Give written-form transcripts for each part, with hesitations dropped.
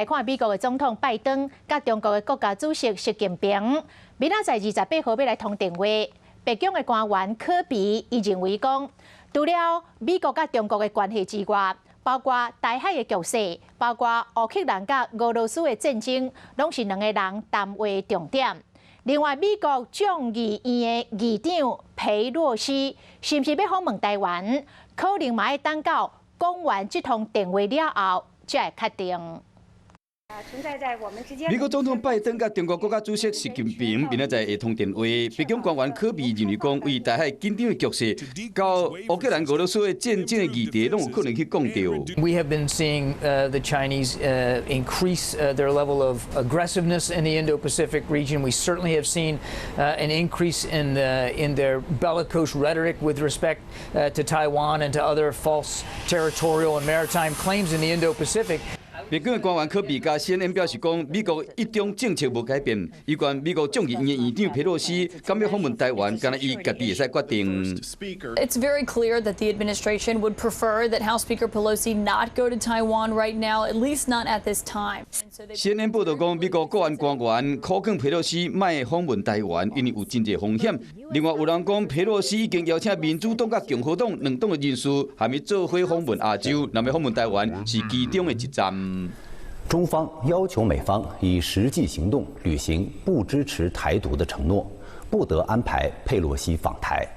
來看美國的總統拜登佮中國的國家主席習近平，明仔載28號欲來通電話。白宮的官員柯比伊認為講，除了美國佮中國的關係之外，包括台海的局勢，包括烏克蘭佮俄羅斯的戰爭，攏是兩个人談話重點。另外，美國眾議院的議長裴洛西是毋是欲訪問台灣？可能嘛愛等到講完這通電話了後，才會確定。美國總統拜登佮中國國家主席習近平明仔載會通電話。白宮官員柯比認為講，為台海緊張的局勢，到烏克蘭、俄羅斯的戰爭的議題，攏有可能去講著。 We have been seeing the Chinese increase their level of aggressiveness in the Indo-Pacific region. We certainly have seen an increase in their bellicose rhetoric with respect to Taiwan and to other false territorial and maritime claims in the Indo-Pacific. 白宮的官員柯比佮 CNN 表示講，美國一中政策無改變。有關美國眾議院的議長佩洛西敢欲訪問台灣，干焦伊家己會使決定。 It's very clear that the administration would prefer that House Speaker Pelosi not go to Taiwan right now, at least not at this time. CNN 報道講，美國國安官員苦勸佩洛西莫訪問台灣，因為有真濟風險。另外有人講，佩洛西已經邀請民主黨佮共和黨兩黨的人士，含伊做伙訪問亞洲，若欲訪問台灣是其中的一站。中方要求美方以實際行動履行不支持台獨的承諾，不得安排佩洛西訪台。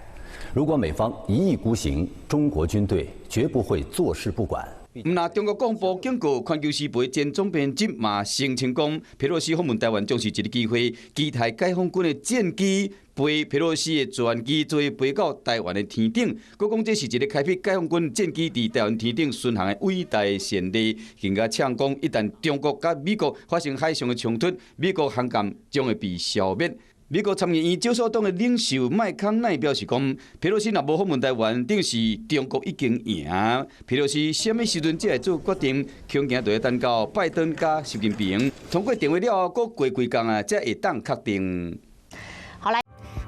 如果美方一意孤行，中國軍隊絕不會坐視不管。毋但中國廣播警告，環球時報前總編輯嘛聲稱講，佩洛西訪問台灣將是一個機會，期待解放軍的戰機飛佩洛西的專機做飛到台灣的天頂，閣講這是一個開闢解放軍戰機佇台灣天頂巡航的偉大先例。更加嗆講，一旦中國佮美國發生海上的衝突，美國航艦將會被消滅。美國參議院少數黨的領袖麥康奈表示講，佩洛西若無訪問台灣，等於是中國已經贏。佩洛西啥物時陣才會做決定？恐驚就欲等到拜登佮習近平通過電話了後，閣過幾工啊，才會當確定。好來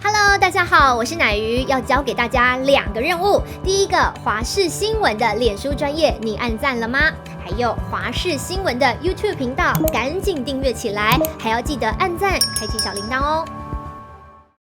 ，Hello，大家好，我是乃瑜，要交給大家兩個任務。第一個，華視新聞的臉書專頁，你按讚了嗎？還有華視新聞的 YouTube 頻道，趕緊訂閱起來，還要記得按讚，開啟小鈴鐺哦。